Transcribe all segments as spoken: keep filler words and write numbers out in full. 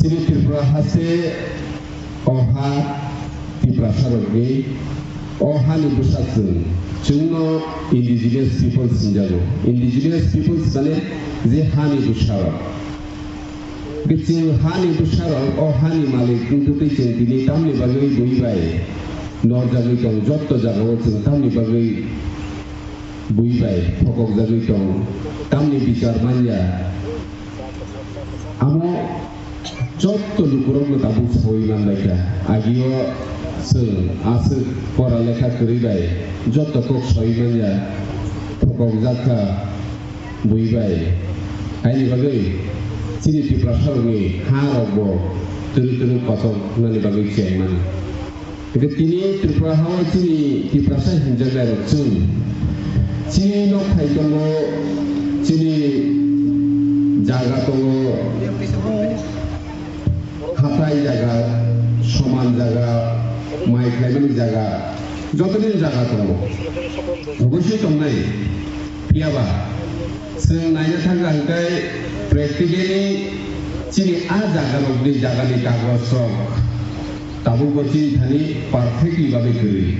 Chini Tripura haste o ha Tiprasa rokni o hani bwsa chwng, chwngno indigenous peoples hinjago. Indigenous peoples mane je hani bwsa rok. Chwng hani bwsa rok, o hani malik wngtwi chwng tini tamni bagwi bui bai norjagwi tong, jotto jagao chwng tamni bagwi bui bai phokokjagwi tong, tamni bichar manya. Amo jotto lukurokno tabuk saui manbaikha. Agio chwng aswk pora lekha kwrwi bai jotto kok saui manya, phokokjakha bui bai. Haini bagwi chini Tiprasarokni ha rokbo twrwi twrwi kochok nani bagwi cheng mano. Hingke tini Tripura hao chini Tiprasa hinjaknai rok chwng. Chini nok thai tongo, chini jaga tongo, hatai jaga, soman jaga, mai khlaimani jaga, jotoni jaga tongo. Obosoi tongnai. Phiyaba chwng naina thangkha hwnkhe practically chini a jaga rokni jagani kagoj rok tabukbo chini thani perfectly bagwi kwrwi.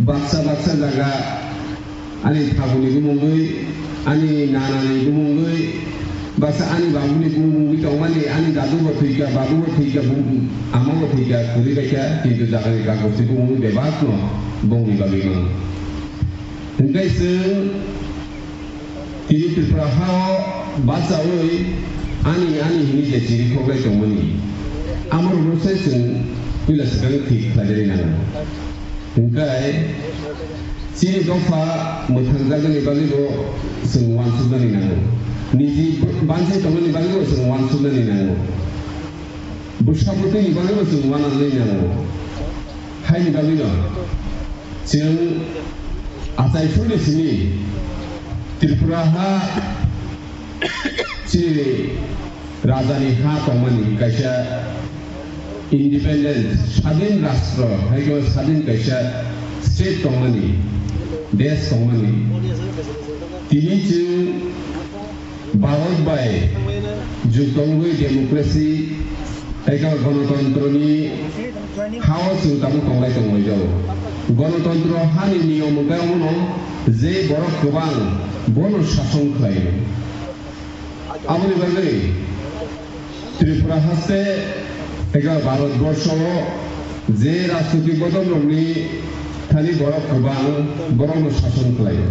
Baksa baksa jaga ani thaguni bumungwi, ani nanani bumungwi, baksa ani babuni bumungwi tongmani, ani dadubo thwikha, babubo thwikha, bum-, amabo thwikha, kwrwi baikha, kintu jagani kagojni bumungwi bebakno bongni bagwi mano. Hwnkhe chwng tini Tripura hao bachaui ani ani hwnwi je chirikhok lai tongmani, amorokno se chwng puila swkang thik khlainani nango. Hwnkhe chini dopha mwthangjaknani bagwibo chwng uansuknani nango. Niji bansai tongnani bagwibo chwng uansuknani nango. Bwsa bwtwini bagwibo chwng uananani nango. Haini bagwino chwng achai phuruni simi Tripura ha chini rajani ha tongmani kaisa independent, sadin rastro, hai khe sadin kaisa state tongmani, desh tongmani. Tini chwng Bharat bai jukdongwi democracy tei ganatantroni hao chwng tabuk tonglai tonglaijao. Ganatantro hani niyom hwnkhe omono je borok kwbang bono sason khlaio. Aboni bagwi Tripura haste ega Bharat borsho o je rajnoitik bodol rokni thani borok kwbang borokno sason khlaio.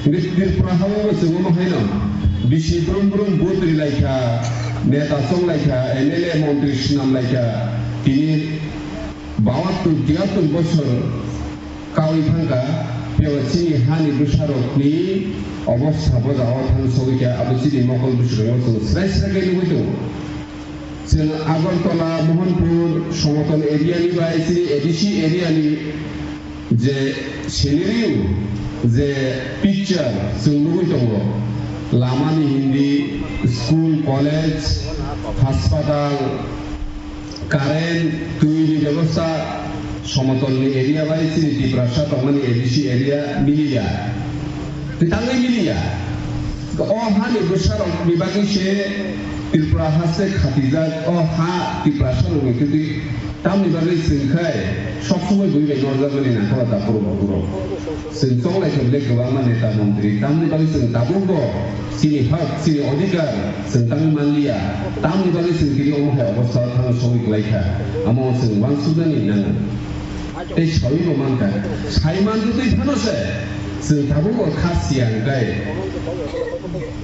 Hingke Tripura hao bo chwng omo haino bisi brum brum vote rilaikha, neta chonglaikha, M L A montri swnamlaikha, tini baattur tiyattur bosor kaui thangkha, phiya chini hani bwsarokni obostha bo jagao thang sogwi kha, abo chini mokol bwswkango chwng srai srai khe nugwi tongo. Chwng Agartala, Mohanpur, Somoton area ni bai chini A D C area ni je scenario, je picture chwng nugwi tongo, lama ni hindi, school, college, hospital, current, twi ni bebosta, Somotol ni area bai chini Tiprasa tongmani A D C area miliya. Tei tangwi miliya. O hani bwsarok ni bagwi se Tripura haste khatijak, o ha Tiprasa rokni kwtwi tamni bagwi chwng khai sok somoi bui bai norjakmani nangkha o takhurok bukhurok. Chwng chonglai khe bwlai kwbangma neta montri tamni bagwi chwng tabukbo chini hak, chini odhikar chwng tangwi manliya. Tamni bagwi chwng tini omo hai obostha o thangwi sogwi kwlai kha. Amo chwng uansuknani nango. Tei sawi bo mankha. Sai manjwtwi phano se chwng tabukbo kha siya hwnkhe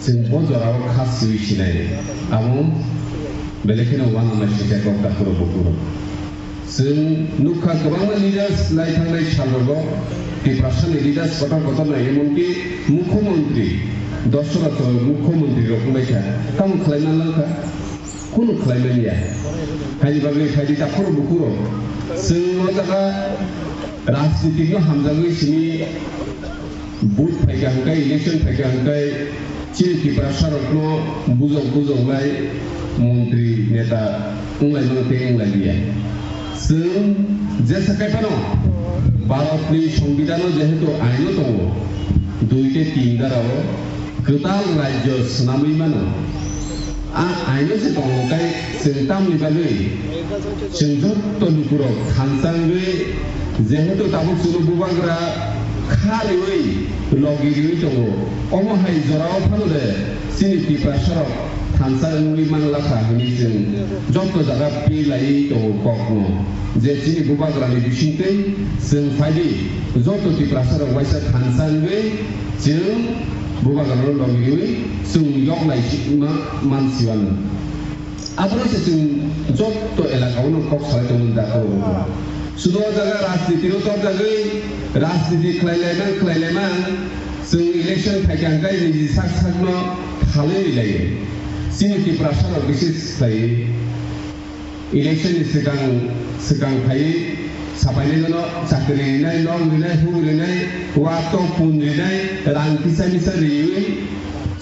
chwng bo jorao kha siwi sinai. Amo belai kheno uanama sijak kok takhurok bukhurok. Chwng nukha kwbangma leaders lai thangnai salrogo Tiprasani leaders kotor kotorno emonki mukhyamantri, Dashrath mukhyamantri rok wngbaikha. Tamo khlaina langkha? Kunu khlaimanya. Haini bagwi phaidi takhurok bukhurok. Chwng o jaga rajnitikno hamjagwi simi vote phaikha hwnkhe, election phaikha hwnkhe, chini Tiprasarokno bujok bujok lai montri neta wnglaimano tei wnglailiya. Chwng jesa kaiphano Bharatni Songbidanno jehetu aino tongo, dui tei tin darao kwtal rajyo swnamwi mano. A aino se tongo, tei chwng tamni bagwi chwng jotto lukurok thansa wngwi, jehetu tabuk chwngno bubagra kha riwi, logi riwi tongo, omo hai jorao phano de chini Tiprasarok thansa wngwi manglakha hwnwi chwng jotto jaga pi laiwi tongo kokno, je chini bubagrani bisingtwi chwng phaidi jotto Tiprasarok waisa thansa wngwi chwng bubagrano logi riwi chwng yok lai si-, ma-, man siwano. Abono se chwng jotto elaka-o no kok salai tongo da kok rok. Sudo o jaga rajniti no torjagwi, rajniti khlai laimang, khlai laimang, chwng election phaikha hwnkhe niji sak sakno thalwi ri laio. Chini Tiprasa rok bises khlaiwi. Election ni swkang, swkang phaiwi sapainai no chakri rinai, nok rinai, huk rinai, wa tok pun rinai, rang kisa misa riwi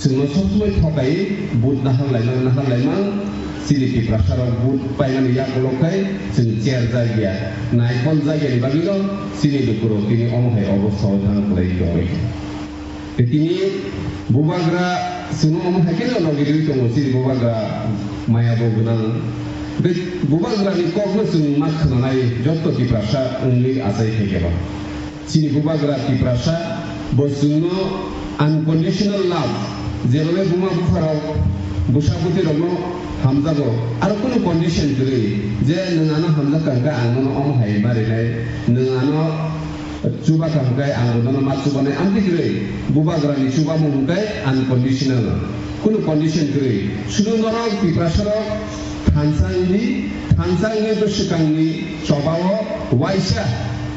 chwngno sob somoi thokai vote nahar laimang, nahar laimang. Chini Tiprasa rok vote paimani yak ulo khai chwng chair jagya, naikol jagya ni bagwi no chini lukurok tini omo hai obostha o thang kwlai tongwi. Tei tini bubagra chwngno omo hai kheno logi riwi tongo, chini bubagra maya bo gwnang. Tei bubagrani kokno chwng ma khwnanai jotto Tiprasa wngwi achai khaikhe ba. Chini bubagra Tiprasa bo chwngno unconditional love, jerobe buma bupharok, bwsa bwtwirokno hamjago, aro kunu condition kwrwi je nwng ano hamjakha hwnkhe ang nono omo hai ma rinai, nwng ano chuba kha hwnkhe ang bo nono ma chubanai, amtwi kwrwi bubagrani chubamung hwnkhe unconditional, kunu condition kwrwi. Sudu norok Tiprasarok thansa wngdi, thansa wngwi bwswkangni chobao waisa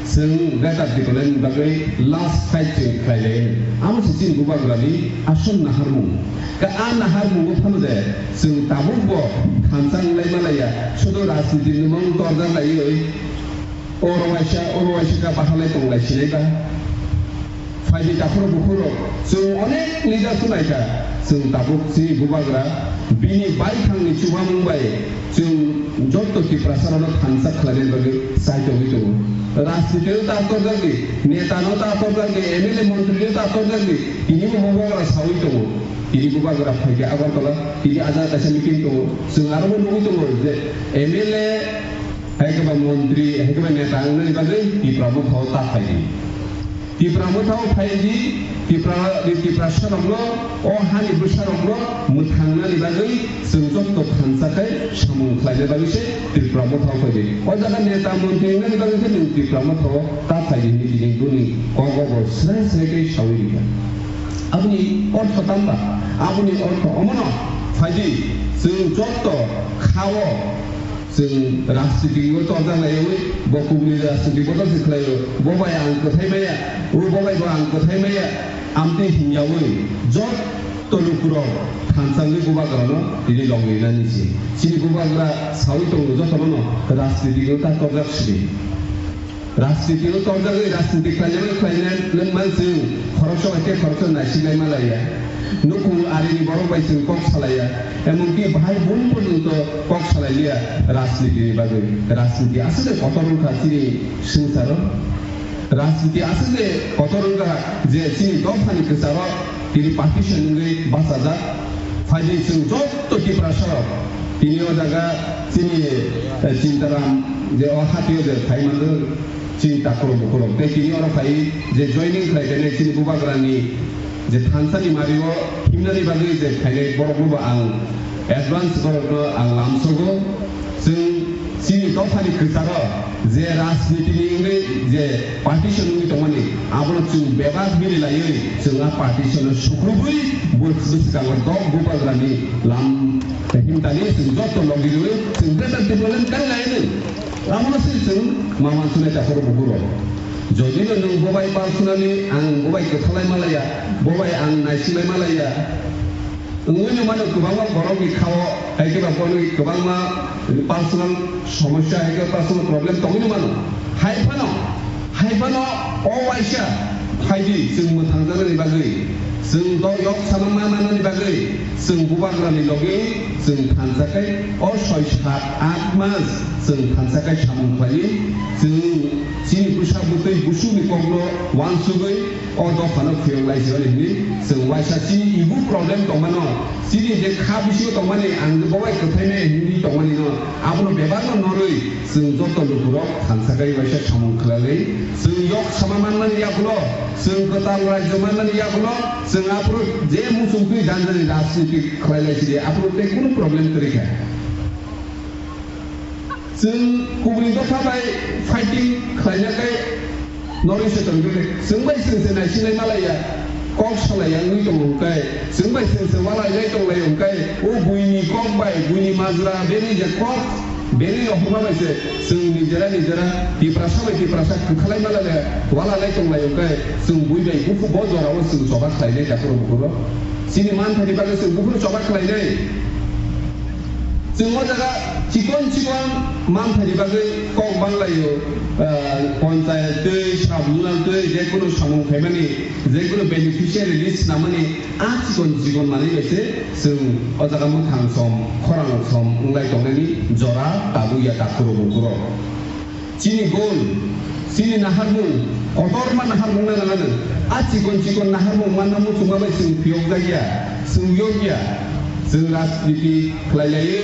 chwng Greater Tipraland ni bagwi last fight chwng khlai lai. Amo se chini bubagrani asol naharmung. Ka a naharmungo phano de chwng tabukbo thansa wng lai ma laiya, sudu rajniti ni mung torja laiwi. Oro waisa, oro waisa kha bahalai tonglai sinai ba. Phaidi takhurok bukhurok, chwng onek leader phunai kha. Chwng tabuk chini bubagra bini baithangni chubamung bai chwng jotto Tiprasarokno thansa khlainai bagwi chai tongwi tongo. Rajnitino ta torjakdi, netano ta torjakdi, M L A montrino ta torjakdi, tini bo bubagra saui tongo. Tini bubagra phaikhe Agartala, tini ajak kaisa meeting tongo. Chwng aro bo nugwi tongo je M L A hai khe ba montri, hai khe ba neta wngnani bagwi Tipra Motha o ta phaidi. Tipra Motha o phaidi, Tipra, Tiprasarokno, o hani bwsarokno mwthangnani bagwi chwng jotto thansa khai samung khlaina bagwi se Tipra Motha o phaidi. O jaga neta montri wngnani bagwi se nwng Tipra Motha o ta phaidi hinwi tini boni kogo bo srai srai khe saui rikha. Aboni ortho tamba, aboni ortho omono phaidi chwng jotto kha o Chwng rajniti o torjak naiwi, bo kubuni rajniti bo torjak khlaio, bo bai ang kwthai maya, o bo bai bo ang kwthai maya, amtwi himyaui jotto lukurok thansa wngwi bubagrano tini logwi nani se. Chini bubagra saui tongo jotono no rajniti o ta torjak sidi. Rajniti o torjagwi rajniti khlainani khlainani nwng man chwng khoroksa bai tei khoroksa naisik lai ma laiya. Nukhung arini borok bai chwng kok salaiya. Emonki bahai bun porjonto kok salai liya rajniti ni bagwi. Rajniti aswk de kotor wngkha chini swngcharo. Rajniti aswk de kotor wngkha je chini dophani kwcharo tini partition wngwi bachajak. Phaidi chwng jotto Tiprasa rok tini o jaga chini, eh, Chintaram je o hatio je phai mano chini takhurok bukhurok. Tei tini oro phai je joining khlai khe chini bubagrani je thansani mario himnani bagwi je phainai borokno bo ang advance borokno ang lamsogo. Chwng chini dophani kwcharo je rajnitini wngwi je partition wngwi tongmani, abono chwng bebak mili laiwi chwng a partition no sukrubwi bwskango dok bubagrani lam himtani chwng jotto logi rwi chwng Greater Tipraland kari lainwi. Abono se chwng ma mansunai takhoro bukhuro. Jodi no nwng bobai personally ang bobai kwthalai malaya, bobai ang naisilai malaya. Wngwi no mano kwbangma borokni khao, hai khe ba bono kwbangma personal somosya, hai khe personal problem tongwi no mano. Hai phano, hai phano o waisa phaidi chwng mwthangjaknani bagwi. Chwng do yok sama ma manani bagwi chwng bubagrani logi chwng thansa khai o soi sat aath mas chwng thansa khai samung khlaiwi chwng chini bwsa bwtwi busukni kokno uansugwi o dophano phiyok lai si hwnwi chwng waisa chini ibu problem tongmano chini je kha bisingo tongmani ang je bobai kwthainai hwnwi tongmani no abono bebakno norwi chwng joto lukurok thansa khai waisa samung khlaiwi chwng yok sama manmani yagulo chwng kwtal rajyo manmani yagulo chwng aphuru je muchungtwi janjani rajniti khlai lai sidi aphuru tei kunu problem kwrwi kha. Chwng kubuni dopha bai fighting khlaina kai norwi se tongwi khe chwng bai chwng se naisinai malaiya kok salaiya wngwi tongo hwnkhe chwng bai chwng se walai lai tonglai hwnkhe o buini kok bai buini majra beni je kok beni rohorma bai se chwng nijera nijera Tiprasa bai Tiprasa kwkhalai malaiya walalai tonglai hwnkhe chwng bui bai buphuru bo jorao chwng choba khlainai dakhoro bukhuro chini manthani bagwi chwng buphuru choba khlainai. Chwng o jaga chikon chikon manthani bagwi kok banglaio, ah, ponchayat twi, sub-zonal twi, jekunu samung khaimani, jekunu beneficiary list snamani, a chikon chikon manwi bai se chwng o jaga mwkhang som, khorang som wnglai tongnani jora tabukya dakhoro bukhuro. Chini gol, chini naharmung, kotorma naharmung na nangano. A chikon chikon naharmung manna muchungma bai chwng phiyokjakya, chwng yokya. Chwng rajniti khlai laiwi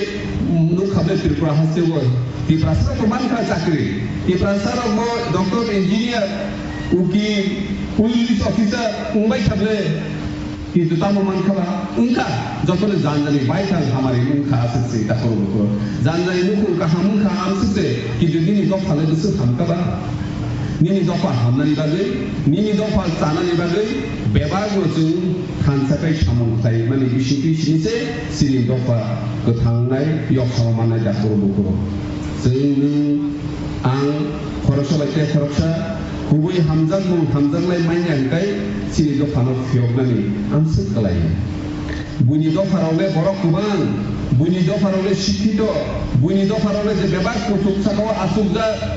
nukha ble Tripura hasteo. Tiprasa rok bo mankha chakri. Tiprasa rok bo doctor, engineer, ukil, police officer wngbai kha ble. Kintu tamo mankha ba wngkha, jotoni janjani baithang hamari wngkha aswk se dakhoro bukhuro. Janjani nukhung kaham wngkha amswk se, kintu nini dopha le bwswk hamkha ba? Nini dopha hamnani bagwi, nini dopha chanani bagwi bebakno chwng thansa khai samung khlaimani bisingtwi sini se chini dopha kwthangnai yoksama mannai dakhoro bukhuro. Chwng nwng ang khoroksa bai tei khoroksa kubui hamjakmung hamjaklai manya hwnkhe chini dophano phiyoknani amswk kwlai. Buini dopharok le borok kwbang, buini dopharok le sikhito, buini dopharok le je bebak kuchuk sakao achukjak,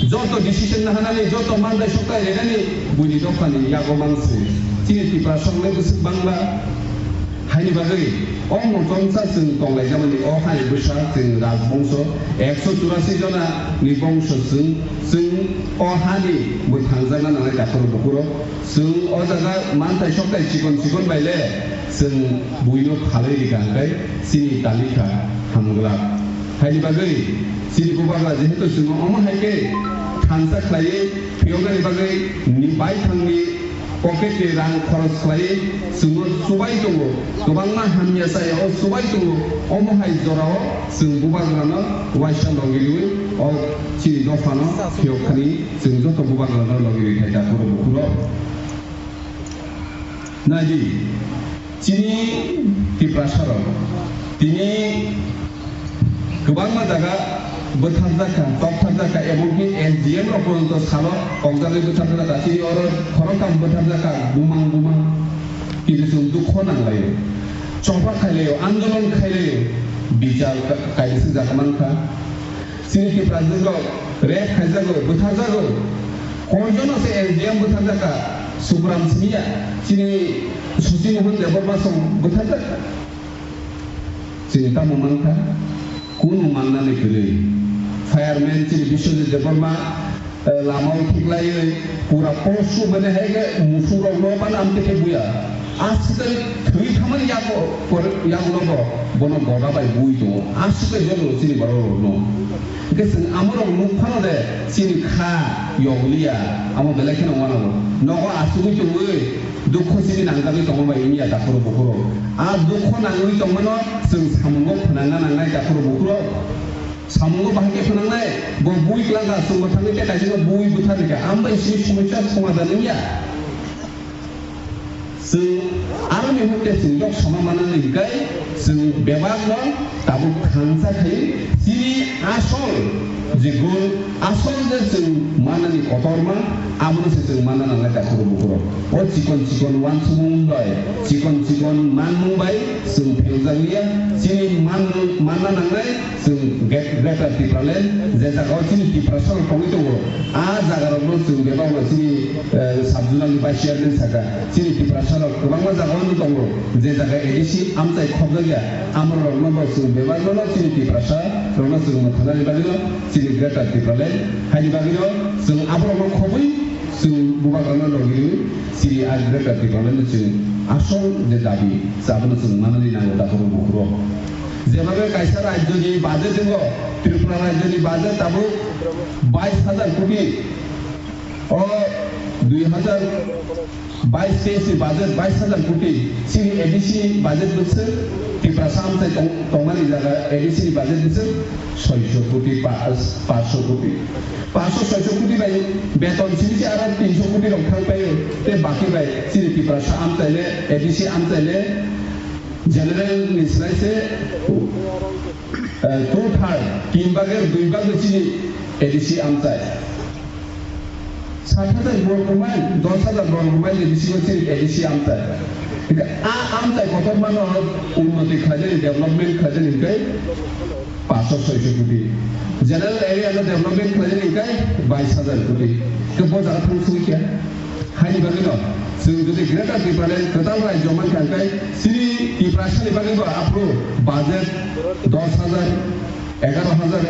joto decision nahanani, joto manjai soktai renani buini dophani yago mangsi. Chini Tiprasarok le bwswk bangla. Haini bagwi o mochomsa chwng tonglaijamani o hani bwsa chwng rajbongso ekso churasi jona ni bongso chwng, chwng o hani mwthangjakna nangnai dakhoro bukhuro. Chwng o jaga manthai soktai chikon chikon bai le chwng buino phalwi rikha hwnkhe chini talikha hamglak. Haini bagwi chini bubagra jehetu chwng omo hai khe thansa khlaiwi phiyoknani bagwi ni baithangni pocket ni rang khoros khlaiwi chwngno chubai tongo, kwbangma hamya chaya o chubai tongo, omo hai jorao chwng bubagrano waisa logi rwi o chini dophano phiyokkhani chwng joto bubagrano logi rwi thai dakhoro bukhuro. Naidi, chini Tiprasarok tini kwbangma jaga bwtharjakha, toptharjakha, ebongki S D M rok porjonto salo kokjagwi bwtharjakha. Chini oro khoroktham bwtharjakha, bumang bumang. Kintu chwng dukho nanglaio, choba khailaio, andolon khailaio, bichar ka-, kaisa jak mankha. Chini Tiprajwk rok rape khaijago, bwtharjago. Koijono se S D M bwtharjakha, Subram simiya, chini Susi Mohan Debbarma song bwtharjakha. Chini tamo mankha, kunu mannani kwrwi. Fireman chini Biswajit Debbarma, eh, lamao thiklaiwi pura post mane hai khe musuk rokno bana amtwi khe buya. Aswk thwi thamani yago, yago nogo bono goda bai bui tongo. Aswk joto chini borok rokno. Hwnkhe chwng amorok nuk phano de chini kha yokliya, amo belai kheno uanago. Nogo asugwi tongwi dukho simi nangjagwi tongma bai wngya dakhoro bukhoro. A dukho nangwi tongmano chwng samungo phwnangna nangnai dakhoro bukhoro. Samungo bahai khe phwnangnai, bo bui klangkha, chwngbo thangwi tei kaisa bui bwtharlikha. Ambai simi somosya somadan wngya. Chwng aroni hwnkhe chwng yok sama manani hwnkhe chwng bebakno tabuk thansa khai chini asol Je gul asol je chwng manani kotorma, abono se chwng manna nangnai takhurok bukhurok. O chikon chikon uansukmung bai, chikon chikon manmung bai chwng pheljak liya. Chini manmung manna nangnai chwng Gre-, Greater Tipraland, je jagao chini Tiprasa rok tongwi tongo, a jaga rokno chwng bebakno chini, eh, sub-zonal ni vice chairman saka. Chini Tiprasa rok kwbangma jaga o tongo, je jaga A D C amchai khobjakya, amorok rokno bo chwng bebak no chini Tiprasa rokno chwng mwthanani bagwi no chini Greater Tipraland haini bagwi no chwng aborok no khobwi chwng bubagra no logi chini a Greater Tipraland no chwng asol je dabi abono chwng manani nango takhurok bukhurok. Jeba kaisa rajyo ni budget tongo, Tripura rajyo ni budget tabuk bais hajar koti. O dui hajar bais teis ni budget bais hajar koti, chini A D C budget bwswk Tiprasa amchai tong-, tongmani jaga A D C ni budget bwswk soiso koti, pa-, paanso koti. Paanso soiso koti bai beton simi se aro tinso koti rok thang paio, tei baki bai chini Tiprasa amchai le, A D C amchai le, general ni slai se, eh, two third, tin bagwi dui bagwi chini A D C amchai. Sat hajar borok rwmai, dos hajar borok rwmai ni bisingo chini A D C amchai. Hingkhe a amchai kotormano unnoti khlaijani, development khlaijani hingkhe paanso soiso koti. General area no development khlaijani hingkhe bais hajar koti. Hingkhe bo jaga thang sui khe. Haini bagwino chwng jodi Greater Tipraland kwtal rajyo mankha hingkhe chini Tiprasani bagwibo aphuru budget dos hajar, egaro hajar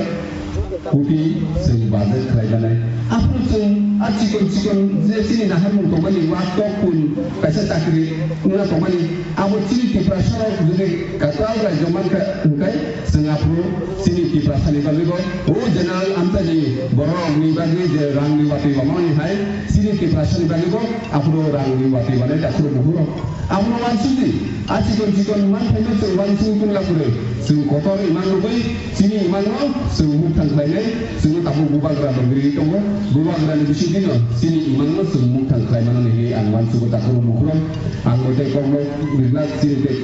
koti chwng budget khlai manai. Aphuru chwng a chikon chikon je chini naharmung tongmani, wa tok kun kaisa chakri wngna tongmani, abo chini Tiprasa rok jodi kwtal rajyo mankha hwnkhe chwng aphuru chini Tiprasani bagwibo o general amchaini borok rokni bagwi je rangni watwi mamani hai chini Tiprasani bagwibo aphuru rangni watwi manai takhurok bukhurok. Abono uansukdi, a chikon chikon manthaino chwng uansugwi tongla kwrwi. Chwng kotor imang nugwi chini imangno chwng mukthang khlainai, chwngno tabuk bubagra rok rwi tongo. Bubagrani bisingtwino chini imangno chwng mukthang khlaimanani hinwi ang uansugo takhurok bukhurok. Ang bo tei kokno rijlak chini tei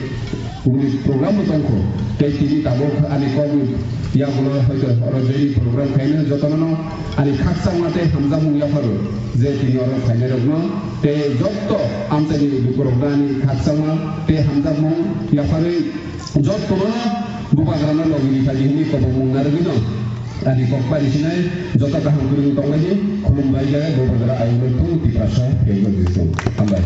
kubuni program bo tongkho. Tei tini tabuk ani kokni yagulo hoito oro jeni program khaina jotono ani khakchangma tei hamjakmung yapharo je tini oro phainairokno tei jotto amchaini lukurokno ani khakchangma tei hamjakmung yapharwi jottono bubagrano logi riphaidi hwnwi kobokmung narwgwino ani kok pari sinai joto kaham kwrwngwi tonglaidi khulumbai khe bubagra ayungno thung Tiprasa phiyokno thung. Hambai.